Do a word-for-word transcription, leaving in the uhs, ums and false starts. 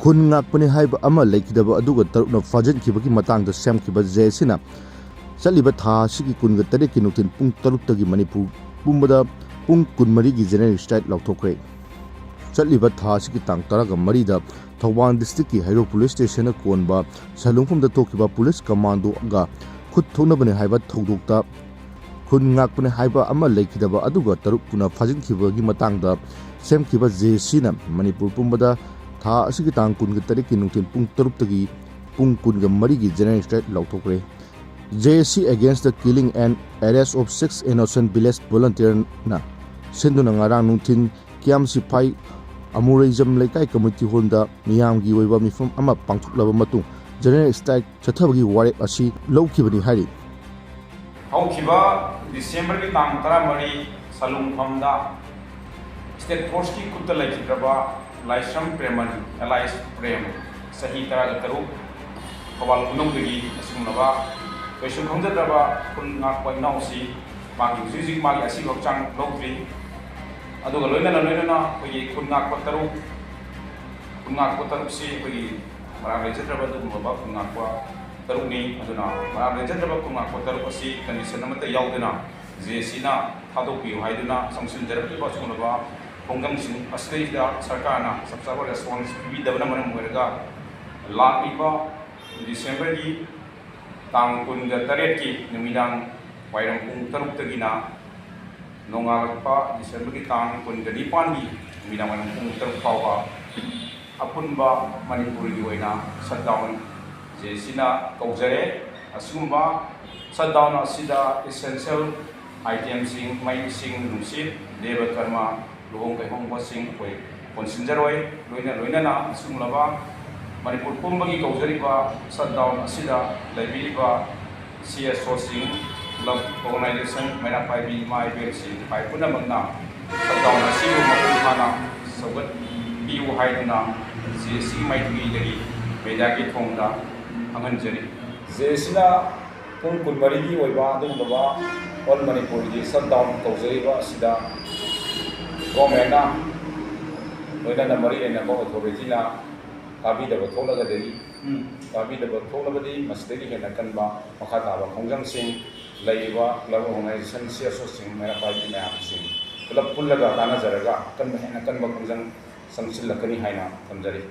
ꯈꯨꯟ ꯉꯥꯛꯄꯅꯤ ꯍꯥꯏꯕ ꯑꯃ ꯂꯩꯈꯤꯗꯕ ꯑꯗꯨꯒ ꯇꯔꯨꯛꯅ ꯐꯥꯖꯤꯟꯈꯤꯕꯒꯤ ꯃꯇꯥꯡꯗ ꯁꯦꯝꯈꯤꯕ ꯖꯦ ꯑꯦ ꯁꯤꯅ ꯆꯠꯂꯤꯕ ꯊꯥ ꯑꯁꯤꯒꯤ ꯀꯨꯟꯒ ꯇꯔꯦꯠꯀꯤ ꯅꯨꯡꯊꯤꯜ ꯄꯨꯡ ꯇꯔꯨꯛꯇꯒꯤ ꯃꯅꯤꯄꯨꯔ ꯄꯨꯝꯕꯗ ꯄꯨꯡ ꯀꯨꯟꯃꯔꯤꯒꯤ ꯖꯦꯅꯔꯦꯜ ꯁ꯭ꯇ꯭ꯔꯥꯏꯛ ꯂꯥꯎꯊꯣꯛꯈ꯭ꯔꯦ꯫ ꯆꯠꯂꯤꯕ ꯊꯥ ꯑꯁꯤꯒꯤ ꯇꯥꯡ ꯇꯔꯥꯒ ꯃꯔꯤꯗ ꯊꯧꯕꯥꯜ ꯗꯤꯁꯇ꯭ꯔꯤꯛꯀꯤ ꯍꯩꯔꯣꯛ ꯄꯨꯂꯤꯁ ꯁ꯭ꯇꯦꯁꯟꯅ ꯀꯣꯟꯕ ꯁꯂꯨꯡꯐꯝꯗ ꯊꯣꯛꯈꯤꯕ ꯄꯨꯂꯤꯁ ꯀꯃꯥꯟꯗꯣꯒ ꯈꯨꯠ ꯊꯣꯛꯅꯕꯅꯤ ꯍꯥꯏꯕ ꯊꯧꯗꯣꯛꯇ ꯈꯨꯟ ꯉꯥꯛꯄꯅꯤ ꯍꯥꯏꯕ ꯑꯃ ꯂꯩꯈꯤꯗꯕ ꯑꯗꯨꯒ ꯇꯔꯨꯛ ꯄꯨꯅ ꯐꯥꯖꯤꯟꯈꯤꯕꯒꯤ ꯃꯇꯥꯡꯗ ꯁꯦꯝꯈꯤꯕ ꯖꯦ ꯑꯦ ꯁꯤꯅ ꯃꯅꯤꯄꯨꯔ ꯄꯨꯝꯕꯗ ꯊꯥ ꯑꯁꯤꯒꯤ ꯇꯥꯡ ꯀꯨꯟꯒ ꯇꯔꯦꯠꯀꯤ ꯅꯨꯡꯊꯤꯜ ꯄꯨꯡ ꯇꯔꯨꯛꯇꯒꯤ ꯄꯨꯡ ꯀꯨꯟꯒ ꯃꯔꯤꯒꯤ ꯖꯦꯅꯔꯦꯜ ꯁ꯭ꯇ꯭ꯔꯥꯏꯛ ꯂꯥꯎꯊꯣꯛꯈ꯭ꯔꯦ꯫ J A C against the killing and arrest of six innocent village volunteerꯅ ꯁꯤꯟꯗꯨꯅ ꯉꯔꯥꯡ ꯅꯨꯡꯊꯤꯜ ꯀꯤꯌꯥꯝ ꯁꯤꯐꯥꯏ ꯑꯃꯨꯔꯩꯖꯝ ꯂꯩꯀꯥꯏ ꯀꯝꯃ꯭ꯌꯨꯅꯤꯇꯤ ꯍꯣꯜꯗ ꯃꯤꯌꯥꯝꯒꯤ ꯑꯣꯏꯕ ꯃꯤꯐꯝ ꯑꯃ ꯄꯥꯡꯊꯣꯛꯂꯕ ꯃꯇꯨꯡ ꯖꯦꯅꯔꯦꯜ ꯁ꯭ꯇ꯭ꯔꯥꯏꯛ ꯆꯠꯊꯕꯒꯤ ꯋꯥꯔꯦꯞ ꯑꯁꯤ ꯂꯧꯈꯤꯕꯅꯤ ꯍꯥꯏꯔꯤ꯫ ꯍꯧꯈꯤꯕ ꯗꯤꯁꯦꯝꯕꯔꯒꯤ ꯇꯥꯡ ꯇꯔꯥꯃꯔꯤ ꯁꯂꯨꯡꯐꯝꯗ ꯁ꯭ꯇꯦꯠ ꯐꯣꯔꯁꯀꯤ ꯈꯨꯠꯇ ꯂꯩꯈꯤꯗ꯭ꯔꯕ ꯂꯥꯏꯁ꯭ꯔꯝ ꯄ꯭ꯔꯦꯃꯟ, alias ꯄ꯭ꯔꯦꯝ, ꯆꯍꯤ ꯇꯔꯥꯒ ꯇꯔꯨꯛ, ꯊꯧꯕꯥꯜ ꯈꯨꯅꯧꯗꯒꯤ ꯑꯁꯤꯒꯨꯝꯂꯕ ꯀꯩꯁꯨ ꯈꯪꯖꯗ꯭ꯔꯕ ꯈꯨꯟ ꯉꯥꯛꯄ ꯏꯅꯥꯎꯁꯤ ꯃꯥꯒꯤ ꯍꯧꯖꯤꯛ ꯍꯧꯖꯤꯛ ꯃꯥꯒꯤ ꯑꯁꯤꯕ ꯍꯛꯆꯥꯡ ꯂꯧꯗ꯭ꯔꯤ꯫ ꯑꯗꯨꯒ ꯂꯣꯏꯅꯅ ꯂꯣꯏꯅꯅ ꯑꯩꯈꯣꯏꯒꯤ ꯈꯨꯟ ꯉꯥꯛꯄ ꯇꯔꯨꯛ, ꯈꯨꯟ ꯉꯥꯛꯄ ꯇꯔꯨꯛꯁꯤ ꯑꯩꯈꯣꯏꯒꯤ ꯃꯔꯥꯜ ꯂꯩꯖꯗ꯭ꯔꯕ ꯑꯗꯨꯒꯨꯝꯂꯕ ꯈꯨꯟ ꯉꯥꯛꯄ ꯇꯔꯨꯛꯅꯤ꯫ ꯑꯗꯨꯅ ꯃꯔꯥꯜ ꯂꯩꯖꯗ꯭ꯔꯕ ꯈꯨꯟ ꯉꯥꯛꯄ ꯇꯔꯨꯛ ꯑꯁꯤ ꯀꯟꯗꯤꯁꯟ ꯑꯃꯠꯇ ꯌꯥꯎꯗꯅ ꯖꯦ ꯑꯦ ꯁꯤꯅ ꯊꯥꯗꯣꯛꯄꯤꯌꯨ ꯍꯥꯏꯗꯨꯅ ꯆꯪꯁꯤꯟꯖꯔꯛꯂꯤꯕ ꯑꯁꯤꯒꯨꯝꯂꯕ ꯈꯨꯡꯒꯪꯁꯤꯡ ꯑꯁꯤꯗꯩꯗ ꯁꯔꯀꯥꯔꯅ ꯆꯞ ꯆꯥꯕ ꯔꯦꯁꯄꯣꯟꯁ ꯄꯤꯕꯤꯗꯕꯅ ꯃꯔꯝ ꯑꯣꯏꯔꯒ ꯂꯥꯛꯂꯤꯕ ꯗꯤꯁꯦꯝꯕꯔꯒꯤ ꯇꯥꯡ ꯀꯨꯟꯒ ꯇꯔꯦꯠꯀꯤ ꯅꯨꯃꯤꯗꯥꯡ ꯋꯥꯏꯔꯝ ꯄꯨꯡ ꯇꯔꯨꯛꯇꯒꯤꯅ ꯅꯣꯡꯉꯥꯜꯂꯛꯄ ꯗꯤꯁꯦꯝꯕꯔꯒꯤ ꯇꯥꯡ ꯀꯨꯟꯒ ꯅꯤꯄꯥꯟꯒꯤ ꯅꯨꯃꯤꯗꯥꯡ ꯋꯥꯏꯔꯝ ꯄꯨꯡ ꯇꯔꯨꯛ ꯐꯥꯎꯕ ꯑꯄꯨꯟꯕ ꯃꯅꯤꯄꯨꯔꯒꯤ ꯑꯣꯏꯅ ꯁꯠꯗꯥꯎꯟ ꯖꯦ ꯑꯦ ꯁꯤꯅ ꯀꯧꯖꯔꯦ꯫ ꯑꯁꯤꯒꯨꯝꯕ ꯁꯠꯗꯥꯎꯟ ꯑꯁꯤꯗ ꯏꯁꯦꯟꯁꯤꯌꯦꯜ ꯑꯥꯏꯇꯦꯝꯁꯤꯡ, ꯃꯩ, ꯏꯁꯤꯡ, ꯅꯨꯡꯁꯤꯠ, ꯗꯦꯕ ꯀꯔꯃ, ꯂꯨꯍꯣꯡ ꯀꯩꯍꯣꯡꯕꯁꯤꯡ ꯑꯩꯈꯣꯏ ꯀꯣꯟꯁꯤꯟꯖꯔꯣꯏ꯫ ꯂꯣꯏꯅ ꯂꯣꯏꯅꯅ ꯑꯁꯤꯒꯨꯝꯂꯕ ꯃꯅꯤꯄꯨꯔ ꯄꯨꯝꯕꯒꯤ ꯀꯧꯖꯔꯤꯕ ꯁꯠꯗꯥꯎꯟ ꯑꯁꯤꯗ ꯂꯩꯕꯤꯔꯤꯕ ꯁꯤ ꯑꯦꯁ ꯑꯣꯁꯤꯡ, ꯀ꯭ꯂꯕ, ꯑꯣꯔꯒꯅꯥꯏꯖꯦꯁꯟ, ꯃꯩꯔꯥ ꯄꯥꯏꯕꯤ ꯏꯃꯥ ꯏꯕꯦꯜꯁꯤꯡ ꯏꯄꯥ ꯄꯨꯝꯅꯃꯛꯅ ꯁꯠꯗꯥꯎꯟ ꯑꯁꯤꯕꯨ ꯃꯄꯨꯡ ꯐꯥꯅ ꯁꯧꯒꯠꯄꯤꯌꯨ ꯍꯥꯏꯗꯨꯅ ꯖꯦ ꯑꯦ ꯁꯤ ꯃꯥꯏꯀꯩꯗꯒꯤ ꯃꯦꯗꯤꯌꯥꯒꯤ ꯊꯣꯡꯗ ꯈꯪꯍꯟꯖꯔꯤ꯫ ꯖꯦ ꯑꯦ ꯁꯤꯅ ꯄꯨꯡ ꯀꯨꯟꯃꯔꯤꯒꯤ ꯑꯣꯏꯕ ꯑꯗꯨꯒꯨꯝꯂꯕ ꯑꯣꯜ ꯃꯅꯤꯄꯨꯔꯒꯤ ꯁꯠꯗꯥꯎꯟ ꯇꯧꯖꯔꯤꯕ ꯑꯁꯤꯗ ꯒꯣꯔꯃꯦꯟꯅ ꯂꯣꯏꯅꯅ ꯃꯔꯤ ꯂꯩꯅꯕ ꯑꯣꯊꯣꯔꯤꯇꯤꯅ ꯇꯥꯕꯤꯗꯕ ꯊꯣꯛꯂꯒꯗꯤ, ꯎꯝ꯫ ꯇꯥꯕꯤꯗꯕ ꯊꯣꯛꯂꯕꯗꯤ ꯃꯁꯤꯗꯒꯤ ꯍꯦꯟꯅ ꯀꯟꯕ ꯃꯈꯥ ꯇꯥꯕ ꯈꯣꯡꯖꯪꯁꯤꯡ, ꯂꯩꯔꯤꯕ club organization, C S Os ꯁꯤꯡ, ꯃꯩꯔꯥ ꯄꯥꯏꯕꯤ ꯃꯌꯥꯝꯁꯤꯡ ꯄꯨꯂꯞ ꯄꯨꯜꯂꯒ ꯇꯥꯟꯅꯖꯔꯒ ꯑꯀꯟꯕ, ꯍꯦꯟꯅ ꯀꯟꯕ ꯈꯣꯡꯖꯪ ꯆꯪꯁꯤꯜꯂꯛꯀꯅꯤ ꯍꯥꯏꯅ ꯊꯝꯖꯔꯤ꯫